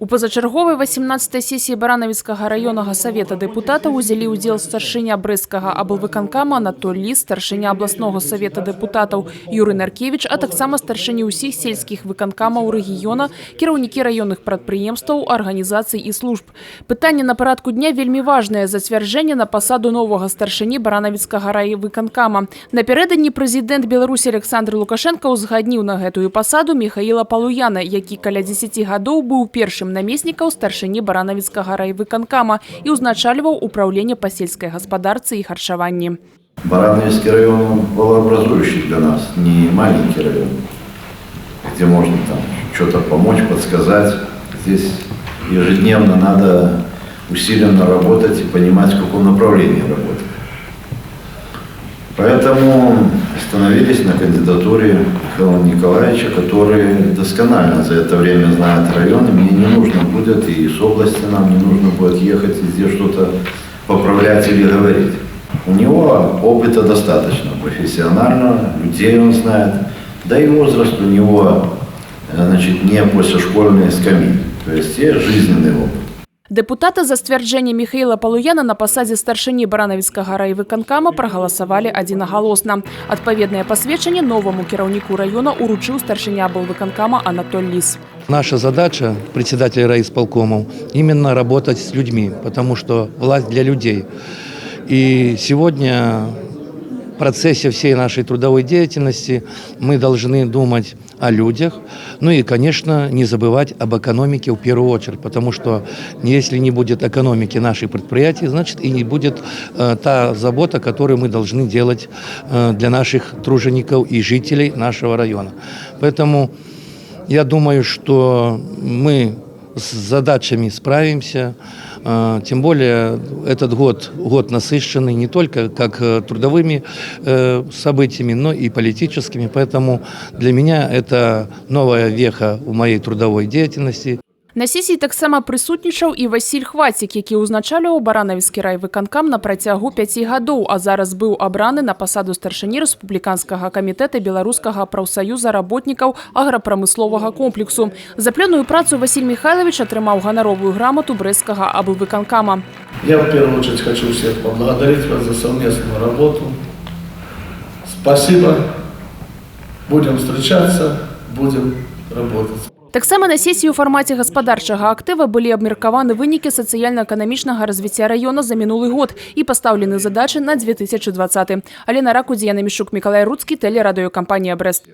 У пазачарговай 18 сесіі Баранавіцкага раённага савета дэпутатаў узялі ўдзел старшыня Брэсцкага аблвыканкама Анатоль Ліс, старшыня абласнога савета дэпутатаў Юрый Наркевіч, а таксама старшыні ўсіх сельскіх выканкамаў рэгіёна, кіраўнікі раённых прадпрыемстваў, арганізацый і служб. Пытанне на парадку дня вельмі важнае — зацвярджэнне на пасаду новага старшыні Баранавіцкага райвыканкама. Напярэдадні прэзідэнт Беларусі Аляксандр Лукашэнка ўзгадніў на гэтую пасаду Міхаіла Палуяна, які каля 10 гадоў быў першым намеснікам старшыні Баранавіцкага райвыканкама і ўзначальваў упраўленне па сельскай гаспадарцы і харчаванні. Барановичский район, он валообразующий для нас, не маленький район, где можно там что-то помочь, подсказать. Здесь ежедневно надо усиленно работать и понимать, в каком направлении работать. Поэтому остановились на кандидатуре Михаила Николаевича, который досконально за это время знает район, и мне не нужно будет, и с области нам не нужно будет ехать и здесь что-то поправлять или говорить. У него опыта достаточно, профессионального, людей он знает, да и возраст у него, значит, не после школьной скамьи, то есть есть жизненный опыт. Дэпутаты за сцвярджэнне Міхаіла Палуяна на пасадзе старшыні Баранавіцкага райвыканкама прагаласавалі адзінагалосна. Адпаведнае пасведчанне новаму кіраўніку раёна ўручыў старшыня аблвыканкама Анатоль Ліс. Наша задача, председателя райисполкомов, именно работать с людьми, потому что власть для людей. И сегодня в процессе всей нашей трудовой деятельности мы должны думать о людях, ну и, конечно, не забывать об экономике в первую очередь, потому что если не будет экономики наших предприятий, значит, и не будет та забота, которую мы должны делать для наших тружеников и жителей нашего района. Поэтому я думаю, что мы с задачами справимся. Тем более этот год, год насыщенный не только как трудовыми событиями, но и политическими. Поэтому для меня это новая веха в моей трудовой деятельности. На сесіі таксама прысутнічаў і Васіль Хвацік, які ўзначальваў Баранавіцкі райвыканкам на працягу 5 гадоў, а зараз быў абраны на пасаду старшыні Рэспубліканскага камітэта Беларускага прафсаюза работнікаў аграпрамысловага комплексу. За плённую працу Васіль Міхайлавіч атрымаў ганаровую грамату Брэсцкага аблвыканкама. Я в первую очередь хочу всех поблагодарить вас за совместную работу. Спасибо. Будем встречаться, будем работать. Таксама на сесіі ў фармаце гаспадарчага актыва былі абмеркаваны вынікі сацыяльна-эканамічнага развіцця раёна за мінулы год і пастаўлены задачы на 2020. Алена Ракудзіяна Мішук, Мікалай Руцкі, тэлерадыёкампанія «Брэст».